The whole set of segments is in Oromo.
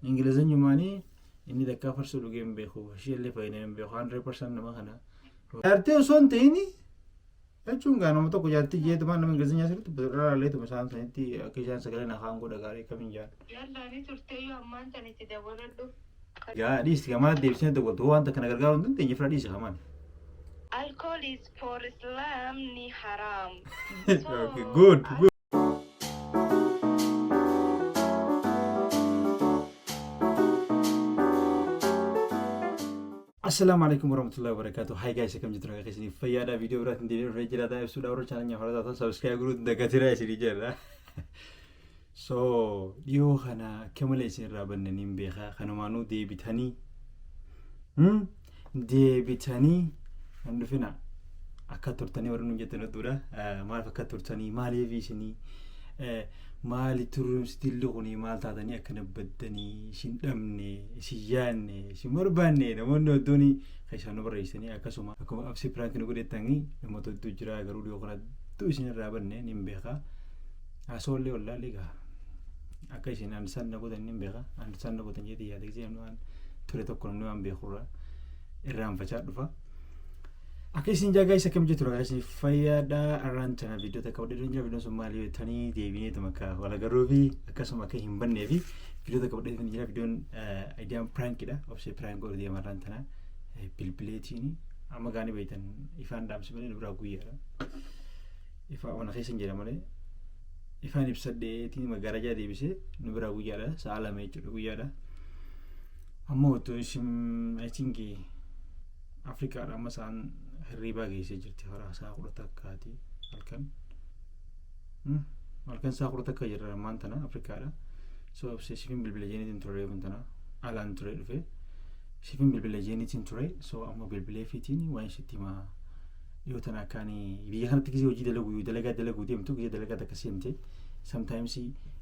Ingilizanyumaanii inni takkaa farsoo dhugee hin beeku. Ishee illee fayyadamee hin beeku. 100% nama kana. Jaartii osoo hin ta'in jechuun gaa nama tokko jaartii jeetumaan nama Ingilizanyaa sirriitti dubbatu dhalaalleetuma isaan sanitti akka isaan sagalee na kaan godha gaarii akkamiin jaan. Yallaani turtee yoo ammaan tan itti dabaladhu. Gaa dhiisi gaa maal deebisee dawwaltu waan takka na gargaaruu hin dandeenye fira dhiisi hamaan. Alcohol is for Islam ni haram. So, Okay, good, good. Assalaamu alaikum warahmatullahi wabarakatuh. Hi guys, akkam jirtu nagaa keessanii fayyaadha. Viidiyoo biraatiin deebi'ee dhufee jira. Taa ibsuudha warra channel nyaata taatan subscribe godhuu dagateera isinii jedha. So dhiyoo kana akka malee isin irraa bannaniin beekaa kanumaanuu deebitanii deebitanii hin dhufina akka turtanii warri nuun jettan hedduudha. Maaliif akka turtanii maaliif isinii maali turumsitilli kuni maal taatanii akkana baddanii isin dhabne isin yaadne isin barbaanne namoonni hedduun kan isaan nu barreessanii akkasuma akkuma absii piraanki nu godhettanii namoota hedduu jira garuu dhiyoo kana hedduu isin irraa banne nin beeka. Haasawallee wallaallee gaa akka isin understand na gootan nin beeka understand na gootan jeetii yaada gisee namni waan ture tokko namni waan beekurraa irraanfachaa dhufa. Akka isin jaa guys akkam jirtu ragaa isin fayyaadha arraan tana viidiyoo takka hodhee jira viidiyoon sun maali jettanii deebineetuma akka wal agarruu fi akkasuma akka hin bannee fi viidiyoo takka hodhee jira viidiyoon idiyaan piraankidha obsee piraank godhu deema arraan tana bilbileetiin amma gaanii beektan ifaan dhaamsi malee nu biraa guyyaadha ifaa ona keessa hin jira malee ifaan ibsadheetiin magaalaa deebisee nu biraa guyyaadha sa'a 2 jechuudha guyyaadha amma otoo isin I think Afrikaadha amma isaan hirriibaa geessee jirti karaa sa'a 11ti halkan. Halkan sa'a 11 jirra ammaan tana Afrikaadha. So obsee sifin bilbila jeeniitiin ture reefun tana alaan ture dhufe. Sifin bilbila jeeniitiin ture so amma bilbilee fiitiin waan sitti himaa dhiyoo tana akkaan biyya kanatti gisee hojii dalagu dalagaa dalaguu deemtu gisee dalagaa takka seente sometimes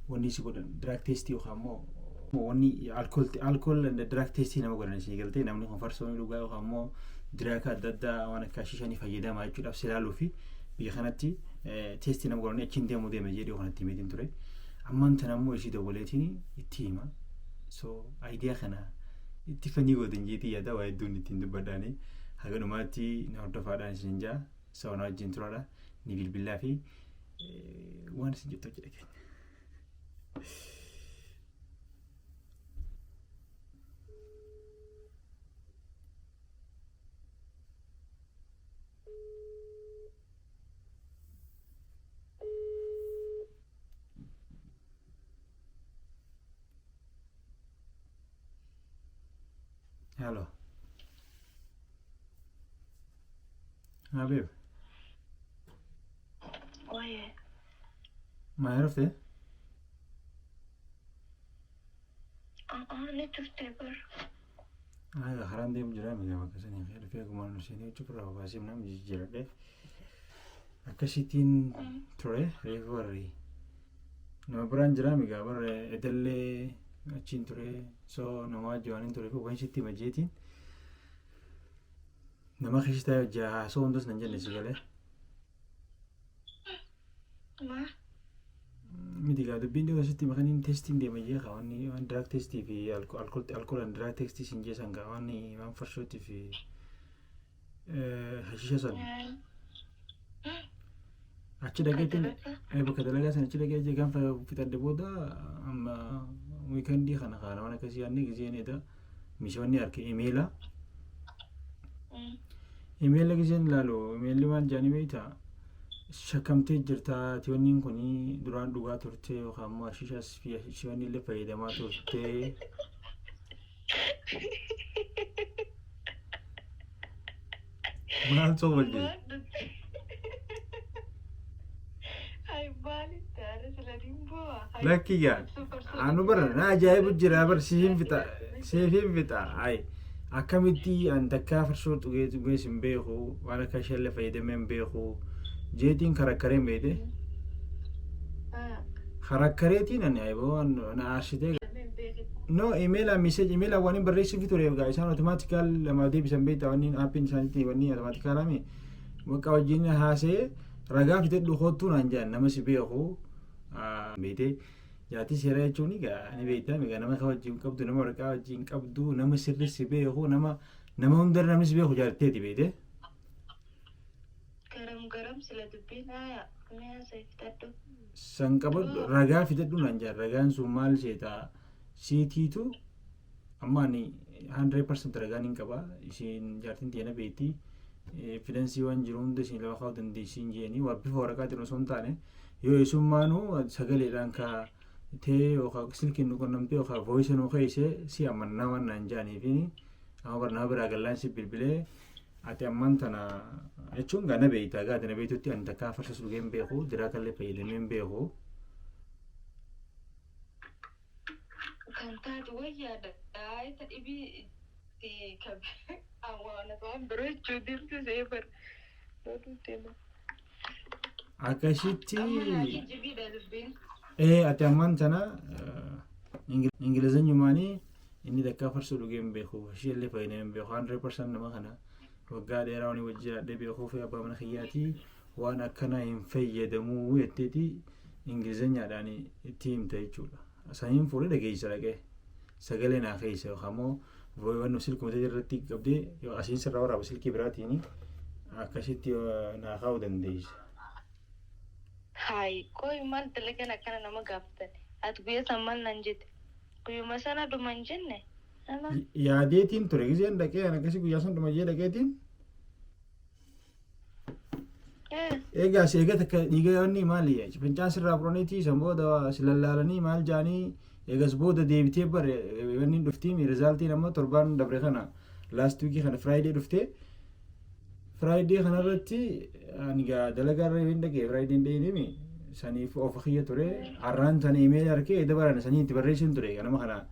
wanni si godhan drug test yookaan immoo Wanni alcohol alcohol and drug test nama godhan isin galtee namni kun farsoo ni dhugaa yookaan immoo drug adda addaa waan akka shishanii fayyadamaa jechuudhaaf si ilaaluu fi biyya kanatti testii nama godhanii achiin deemuu deema jedhee kanatti himeetiin ture. Ammaan tana immoo ishii dawwaleetiin itti hima. So idea kana itti fanyii gootan jeetii yaada waa hedduun ittiin dubbadhaani haga dhumaatti na hordofaadhaan isin jaa isa na wajjin turaadha ni bilbilaa fi waan isin jettu hojii dhageenya. Hello. Habib. Waye. Maa heerufte? Ni turte bar. Haa karaan deemu jira miti bakka sanii fi dhufee akkuma nu seenee cufa irraa baasee namni jijjiiradhe. Akkasittiin ture reefu warri nama biraan jira migaa barre edallee achiin ture so nama wajji waan hin ture fi waan sitti majeetiin nama keessa taa'ee hojii haasoo hundas nan jenne si galee. Maa? Miti gaa dubbiin dhiyoo asitti makaniin testiin deema jee kaa wanni waan drug testii fi alcohol alcohol and drug testii sin jeesan gaa wanni waan farshootii fi hashisha san achi dhaqeetiin bakka dalagaa san achi dhaqee jee gaafa fixadhe booda amma weekendii kana kaana waan akkasii yaadne gizeen eda mishoonni harka imeela Imeela giseen ilaalu imeelli maal jedhanii beektaa? Shakkamtee jirta tiyoonniin kun duraan dhugaa turte yookaan immoo ashiishaas fi ashiishoonni illee fayyadamaa turte. Maal soo wal jedhe? Ay maalitti haala silaniin bu'aa. Lakki gaa anu bara na ajaa'ibu jira bar siifin fixa siifin fixa ay akkamitti an takkaa farsoo dhugee dhugees hin beeku waan akka isheellee fayyadamee hin beeku jeetiin karakkareen beekte karakkareetiin ani ay waan na aarsitee no email message email waan hin barreessuufi ture egaa isaan automatical lama deebisan beekta wanni aappiin isaaniitti wanni automatical bakka wajjin haasee ragaa fidadhu koottuu naan jedhan nama si beeku beetee. Jaartii seeraa jechuun egaa ni beektaa, egaa nama kan wajjin qabdu, nama waraqaa wajjin qabdu, nama sirri si beeku, nama hundarra namni si beeku jaarteeti beekte. Garam garam sila dubbiin aayaa mi'a fitadhu. San qabadhu, ragaa fidadhu naan jaan. Ragaan sun maal seetaa? Siitiitu amma ani 100% ragaan hin qaba. Isheen jaartiin teena beekti. Evidence waan jiru hunda isheen lafa kaa'uu dandeessiin jeeni waa bifa waraqaatiin osoo hin taane, yoo isummaanuu sagaleedhaan ka ta'ee yookaan silkiin nu qunnamtee yookaan voice nu keesse si amannaa waan naan jaaniifi amma bar nama biraa gallaan si bilbilee. Ati ammaan tana jechuun gaa na beekta, gaa ati na beektutti ani takkaa farsas dhugee hin beeku, diraa kallee fayyadamee hin beeku. Kan taatu wayyaadha. Isa dhibii itti kabe waan waan biroo jechuu deemtu see bar. Akkasitti. Amma naafii jibiidha dubbiin. Ee, ati ammaan tana ingilizanyumaanii inni takkaa farsoo dhugee hin beeku, ishee illee fayyadamee hin beeku, 100% nama kana waggaa dheeraa wani wajji jiraadhee beekuu fi abbaa mana kiyyaatii waan akkanaa hin fayyadamuu jetteeti ingilizanyaadhaan itti himta jechuudha. Saniin fuudhee dhageessa, dhaqee sagalee naa keessa yookaan immoo wannu silkuma irratti qabdee yoo asiin sirraa waraaba silkii biraatiin akkasitti naa kaa'uu dandeessa. Hayi, qoy, maal dalagan akkana nama gaafatan? Ati guyyaa san maal naan jette? Guyyuma sana dhuma hin jenne? Ala. Yaadeetiin ture giseen dhaqee an akkasii guyyaa san dhuma jee dhaqeetiin. Egaa si eega takka dhiiga wanni maali fincaan sirraa fudhaniiti, san booda si lallaalanii maal jaanii, eegas booda deebitee bare wanni dhuftii resultiin amma torbaan dabre kana, last week kana, Friday dhuftee. Friday kanarratti ani gaa dalagaa irra hin dhaqee, Friday hin dhaqee saniif of kiyya ture. Har'aan tana email harkee edda barane sanii itti barreessuun ture. Ganama kana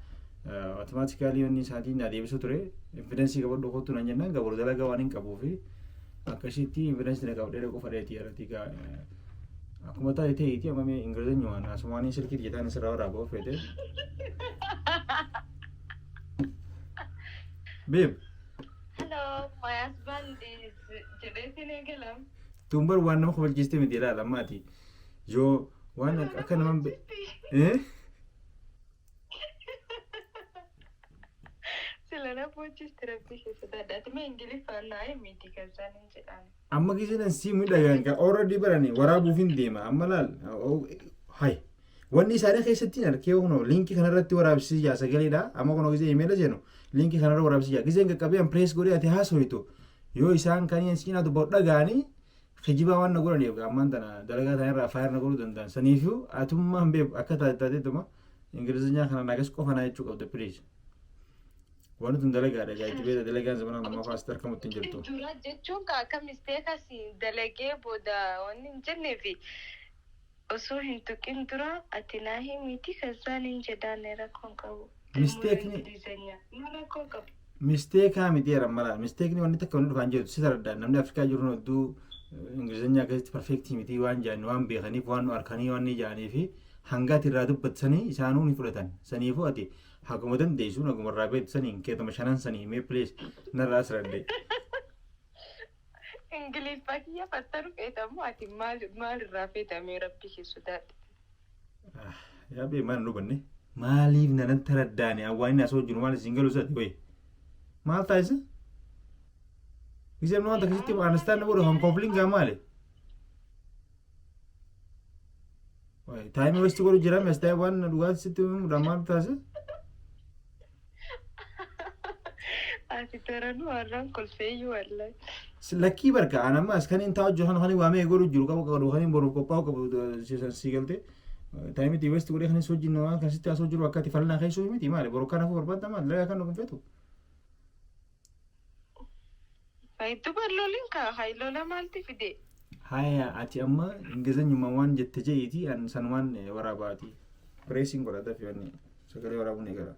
automatically wanni isaatiin na deebisu ture. Evidence qabadhu kottu naan jennaan, gabaru dalagaa waan hin qabuufi akkasitti evidence na qabdhee dhaqu fadheeti irratti. Gaa akkuma taate ta'eeti. Amma mee ingilizanyumaan asumaanii silkii jedhaan sirraa waraabaa feete. Babe. Hello, my husband is jedheetiin eegalam. Tun bar waan nama kofalchiiste miti. Ilaala, ammaati yoo waan akka nama eh Sila na bochiste, rabbi keessa dadhaati. Mee ingiliffaan naa himiti kan isaan hin jedhan. Amma giseen si midhagan ka already barani waraabuuf hin deema. Amma laal, hay, wanni isaanii keessatti hin arkee kunoo linkii kanarratti waraabsisii jaa sagaleedha. Amma kunoo gisee imeela seenu linkii kanarra waraabsisii jaa. Giseen qaqqabee an press godhee ati haasoytu, yoo isaan kan cinaa dubbatu dhagaanii kijibaa waan na godhaniif, ammaan tana dalagaa tana irraa fire na godhuu danda'an. Saniifuu atummaan beeku akka taate taateetuma ingilizanyaa kana nagas qofa naa jechuu qabda, please. Wanti tun dalagaadha gaa itti beekta, dalagaan zamana ammaa faasitti harkamutti hin jirtu. Dura jechuun ka akka mistake si dalagee booda wanni hin jennee fi osoo hin tuqin dura ati naa himiti kan isaan hin jedhaan, rakkoon qabu. Ma rakkoo qabu. Misteekaa miti jedhan mala. Misteekni wanni takka wanni dhufaan jirtu si taraddaa. Namni Afrikaa jiru hedduu ingilizanyaa keessatti perfect miti waan jedhan waan beekaniif, waan nu harkanii waan ni jedhanii fi hanga ati irraa dubbatsanii isaanuu ni fudhatan. Saniifuu ati haguma dandeessuun haguma irraa beektu saniin keetuma shanan sanii mee please narraa asirradde. Ingiliffaa kiyya fattaru feetamu, ati maal maalirraa feetamee rabbi kee sodaadhe. Yaa bee, maal hin hubanne? Maaliif nanan taraddaane? Waan inni asoo jiru maal isin galu isaati wayi? Maal taasisa? Gisee waan akkasitti understand godhu kan koofliin gaa maali? Time waste godhu jira mes ta'e waan dhugaatii sitti himuudhaan maal taasisa? Ati taranuu har'aan kolfeeyyuu wallahi. Lakkii barka an amma as kan hin taa'u jiru kan waamee godhu jiru qabu qabu kan hin boruuf qophaa'u qabu si galte time itti waste godhee kan hin wajjin waan kan sitti asoo jiru akka ati falnaa keessuu miti. Maali boru kanaafuu barbaadda? Maal dalagaa kan nu feetu? Fayituu barlooliin kaa haylola maalti fide? Haya, ati amma ingilizanyuma waan jette je'iiti an sanumaan waraabaati. Pressing godhata fi wanni sagalee waraabuun eegala.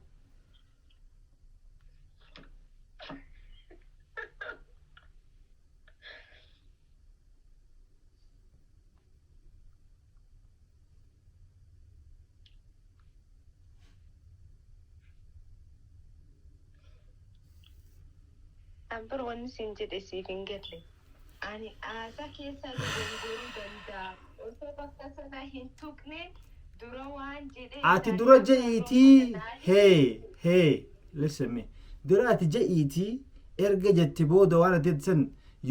An bar wanni siin jedhe siif hin galle. Ani haasaa keessaa dogongoruu danda'a. Osoo bakka sana hin tuqne. Dura waan jedhee. Ati dura je'iitii, hey, hey, listen me. Dura ati je'iitii, erga jette booda waan ati jette san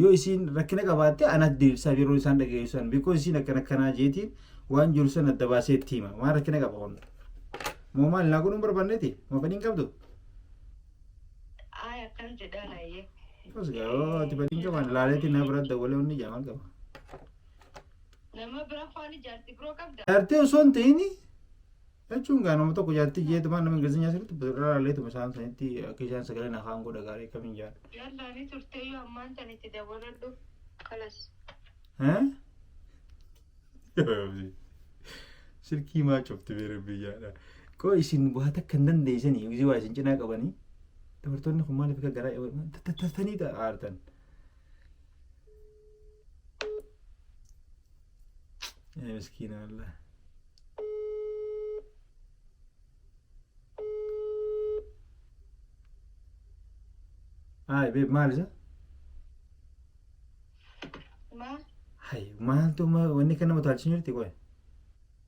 yoo isiin rakkina qabaatte anatti diriirsaaf yeroo isaan dhagayu san, because isiin akkana akkanaa jeetiin waan jiru san adda baasee itti hima. Waan rakkina qaba kun? Moo maal naa godhuun barbaanneeti? Moo fedhiin qabdu? Ay, akkan jedhaan, ayyee. Bas gaa, ati fedhiin qaban laaleetiin na bira dawwalee wanni ijaa maal qaba? Nama bira faani jaartii biroo qabda. Jaartii osoo hin ta'in jechuun gaa nama tokko jaartii jeetumaan nama Ingilizinya sirriitti dubbatu laaleetuma isaan sanitti akka isaan sagalee na kaan godha gaarii akkamiin jaan. Yallaanii turtee yoo ammaan tan itti dawwaladhu. Kalas. Silkii maa cufti beera biyyaadha. Qoo isin waa takka hin dandeessanii gisee waa isin cinaa qabanii dubartoonni kun maaliif akka garaa tattatanii aartan. Yaa miskiina wallah. Ay babe, maal isa? Maal? Hay maaltu wanni kan nama taalchin jirti qoy.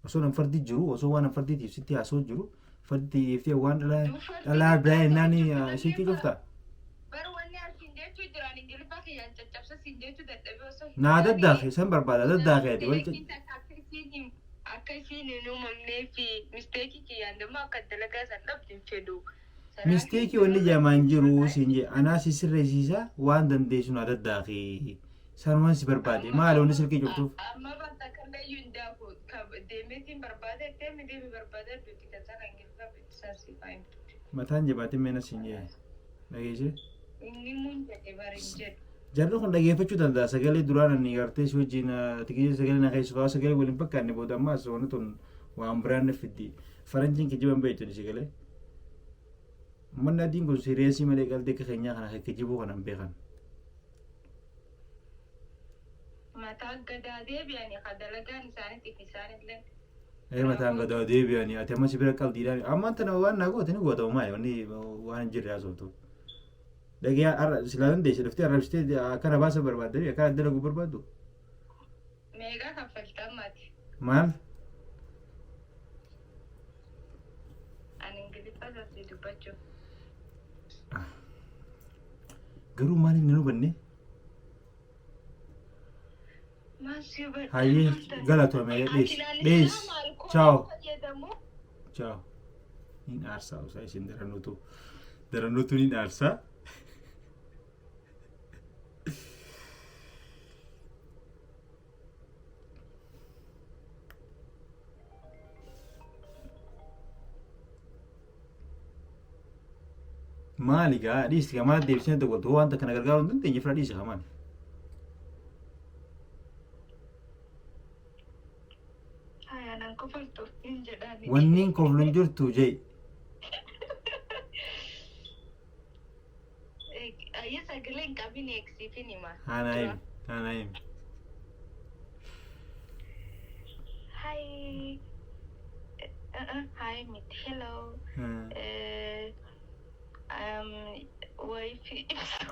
Osoo nan fardi jiru, osoo waan fardiitiif sitti haasoo jiru, fardi dhiiftee waan dhalaa dhalaa biraa jennaan sitti cufta. Bar wanni asiin jechuu jiraan Ingiliffaa kiyyaan caccabsa siin jechuu dadhabee osoo hin Naa taane daddaaqe san barbaada daddaaqe ati wal mistake'iin takka akka isiin hin uumamnee fi mistake kiyyaan immoo akka dalagaa san dhabdu hin fedhu. Mistake wanni jamaan jiru siin jee anaa si sirreessiisa, waan dandeessu naa daddaaqi. Sanumaan si barbaade, maali wanni silkii cuftuuf? Amma bakka kallayyuu hin daaku deemeetiin barbaada deemi deemi barbaada duuti kan sana Ingiliffaa beeksisaa siif haa himtu. Mataan jabaatin meena siin jee dhageessee. Inni muun jedhe bari hin jedhu. Jarri kun dhageeffachuu danda'a sagalee duraan ani gartee si wajjin tikijee sagalee na keessa fa'aa sagalee waliin fakkaanne booda ammaas wanni tun waan biraan na fiddi. Faranjiin kijiban beektu ni sagalee. Uummanni adiin kun serious malee qalbii akka keenyaa kana kijibuu kana hin beekan. Mataa gadaa deebi'anii ka dalagaan isaaniitiif isaanillee. Ee, mataan gadaa deebi'anii ati amma si bira qaldiidhaan ammaan tana waan naa goote ni goota maali wanni waan hin jirre haasoftu. Dhagee har'a silaa dandeesse dhuftee arrabsitee akkana baasa barbaadde akkana dalaguu barbaaddu. Meeqa kaffalta ammaati? Maal? Ani Ingiliffa sasii dubbachuuf. Garuu maaliif hin hubanne? Maal si hubadha? Hayyee galatoome, dhees dhees, ciao ciao. Nin aarsaa usaa isin daranuutu daranuutu nin aarsaa. Maali gaa, dhiisi gaa, maal deebisee dawwaltu wanta kana gargaaruu hin dandeenye fira, dhiisi gaa maali. Haya, nan kofaltu hin jedhaani. Wanni koflu hin jirtu jee. Ayya, sagalee hin qabin, eegsiifin hima. Haanaa himi, haanaa himi. Hi. Hi miti. Hello. I am wife Ibsu.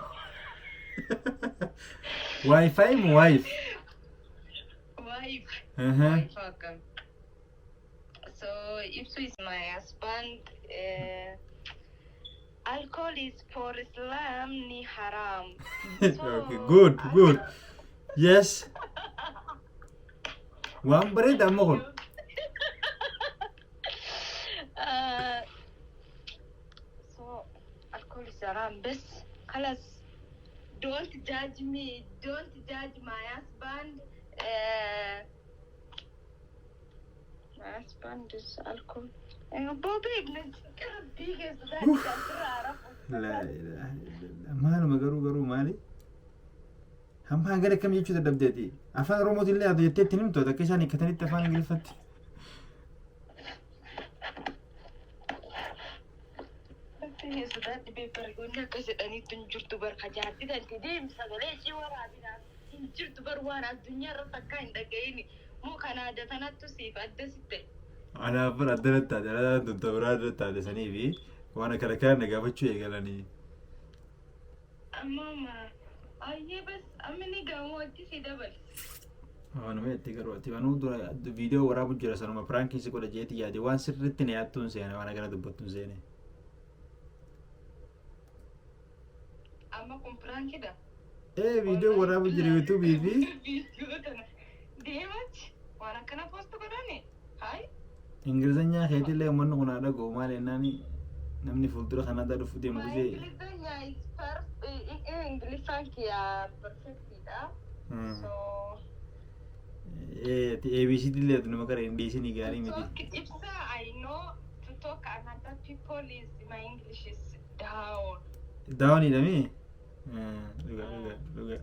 Wifi mu wife? Wife. Uh-huh. Wife akkam. So Ibsu is my husband. Alcohol is for Islam ni haram. So, Okay, good, good. Yes. Waan bareeda amma kun. So alcohol is haram. بس خلاص, don't judge me, don't judge my husband. My husband is alcohol. Bobby, rabbii keessa. Laa ilaaha illallah. Maaluma garuu garuu maali? Hamma hangana akkam jechuu dadhabdeeti. Afaan Oromootiin illee haa jettee ittiin himtu akka isaan hiikkatanitti afaan Ingiliffatti. Sodaadhi beebargoonni akkas jedhaniitu hin jirtu bar kajaarti galti deemi sagalee ishii waraabinaa hin jirtu bar waan addunyaa irratti akka hin dhaga'ini moo kana adda tanattu siif adda sitte. Anaaf bara addana taate, anaan tun biraa adda taate sanii fi waan akkana kana na gaafachuu eegalanii. Amma ma ayyee bas amma ni gamoo itti si dabal. Waanuma jette garuu ati anuu dura viidiyoo waraabu jira, sanuma prankii si godha jeeti yaade. Waan sirriitti na yaattuun seene, waan akkana dubbattuun seene. Amma kun prankidha. Ee, viidiyoo waraabu jira YouTubeii fi Viidiyoo tana deemachi waan akkana post godhani. Hayi. Ingilizanyaa keetillee uummanni kun haa dhaga'u. Maal jennaan, namni fuuldura kanaadaa dhufu deemu My gisee. Ingilizanya is perfect. Ingiliffaan kiyya perfectidha. So Ee, ABCD illee nama kara hin dhiisinii gaarii to miti. talk ibsa, I know to talk another people is my English is down. Downiidha mi? Dhuga, dhuga, dhuga.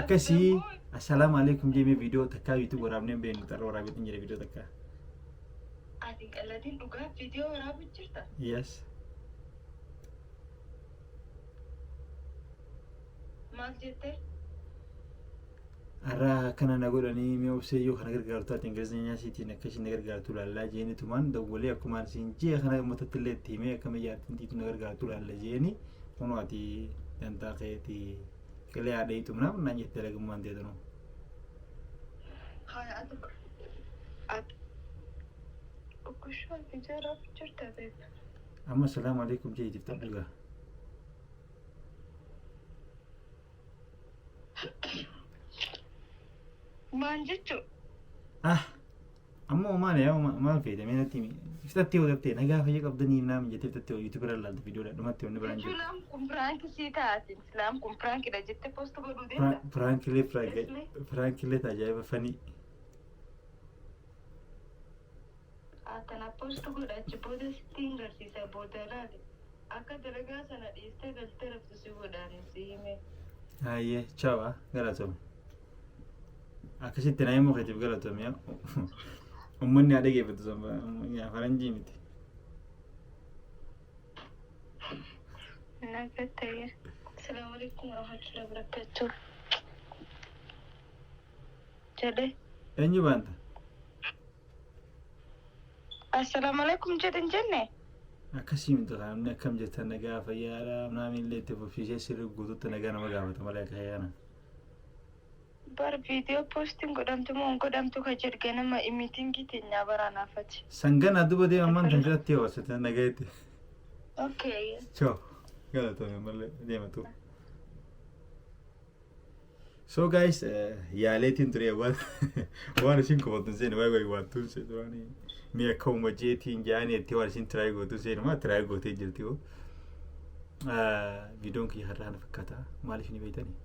Akkasii, assalaamu alaikum jemee viidiyoo takkaa YouTube waraabnee hin beeknu, xarra waraabeetiin jira viidiyoo takkaa. Ati qaladin dhugaa viidiyoo waraabu jirta? Yes. Maal jettee? Har'a akkana na godhanii, mi'a obseeyyoo kana gargaartu taate, ingilizeenyaa siitiin akka isheen na gargaartu laallaa jeeni tumaan dawwalee akkumaan siin jee kana uummatatti illee itti himee akkama jaartiin tiitu na gargaartu laalla jeeni. Kunoo ati dantaa keetii qilee haadha hiitu minaa naan jette dalagummaan teetu. Haa, ati dhukkubsuu ati waraabu jirta beekta. Amma assalaamu alaikum jeetiif xadhugaa. Maal jechuu? Ah, ammoo maal yaa, maal feete? Mee natti himi. Fixattee yoo daftee nagaa fayya qabdanii naam jettee fixattee YouTube irra ilaalte viidiyoodha dhumatti wanni biraan jiru. Jechuun kun prankii sii taate. Islaam kun prankidha jettee post godhuu deemta. Prankilee prankilee ajaa'iba fanii. Tana post godha, achi booda sitti hin garsiisa, booda laali. Akka dalagaa sana dhiistee galtee raftu si godhaan si hime. Hayyee, ciao, galatoomi. Akkasitti na himuu keetiif galatoomi. Uummanni haa dhageeffatu, faranjii miti. Naga ta'e. Asalaamu alaikum warahmatullahi wabarakatuh. Jedhe. Eenyu baanta? Assalaamu alaikum jedhe hin jenne? Akkasii miti, namni akkam jettan, nagaa fayyaadha namni illee itti fufsiisee sirrii guutuutti nagaa nama gaafata malee akka kana. Bar viidiyoo postiin godhamtu moo hin godhamtu ka jedhu ganama meetingii teenyaa baraanaafati. Sanganaa duba deema ammaan tan fidhattee hoosite nagayetti. Okay. Ciao. Galatoomi malee deematu. So guys, yaaleetiin ture waan isin qofattu hin seene, waayee waattuun see duraanii mi'a akka uumajeetiin jaanii itti waan isin try gootu seene maa try gootee jirti hoo. Viidiyoon kiyya har'aa kana fakkaata. Maaliif ni beektanii?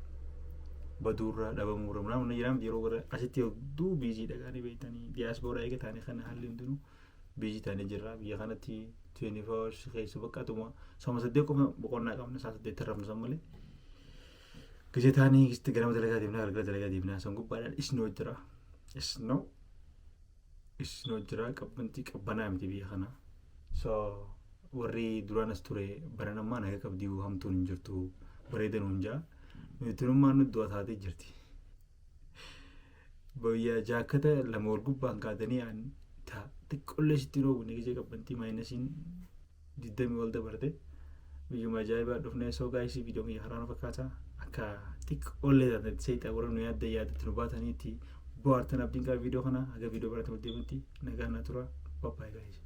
Baduurraa dhabamuurra namni jiraam yeroo gara asitti hedduu busy dhagaanii beektanii, diyaaspooraa eega taane kana haalli hundinuu busy taanee jirra. Biyya kanatti 24 hours keessa baqqatuma sama 8 qofa boqonnaa qabna, sa'a 8 rafnu san malee. Gisee taanii gisti ganama dalagaa deemnaa, galgala dalagaa deemnaa, san gubbaadhaan snow jira. Snow jira, qabbantii qabbanaa miti biyya kana. So warri duraan as ture baran ammaa naga qabdii, hamtuun hin jirtu, bareedan hin jaa. Nuti nu du'a taatee jirti. Biyya jaakkata lama wal gubbaan kaatanii aan ta xiqqollee sitti roobne gisee qabbantii minusiin 20 ol dabarte. Biyyuma ajaa'ibaa dhufnee. So guys, viidiyoo kiyya karaa fakkaata. Akka xiqqollee taate seexa warra nu yaadda yaadatti nu baataniitti bohaartan abdiin qaba. Viidiyoo kana haga viidiyoo biraatti wal deebinutti nagaa na tura. Bye bye guys.